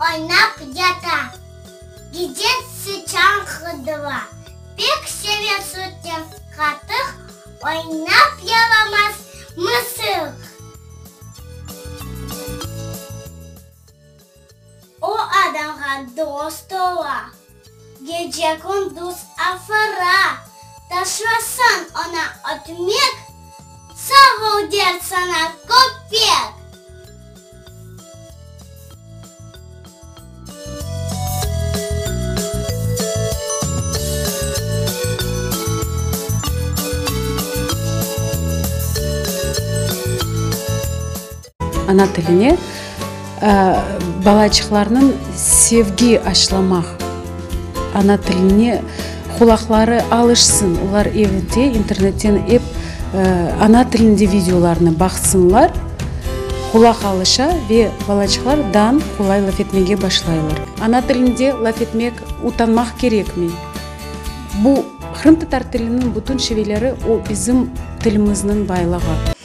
oynap yata. Gece sıçan qıdıra. Pek seve sütten qatıq, oynap yaramaz mısıq. O adamğa dost ola, gece-kündüz afıra, taşlasañ oña ötmek, sağ ol der saña köpek. Ana tiline balaçıqlarnıñ sevgi aşlamaq, ana tiline qulaqları alışsın, olar evde internetten ep ana tilinde videolarnı baqsınlar, qulaq alışa ve balaçıqlar dan qolay laf etmege başlaylar. Ana tilinde laf etmek utanmaq kerekmey. Bu qırımtatar tiliniñ bütün şiveleri o bizim tilimizniñ baylığı.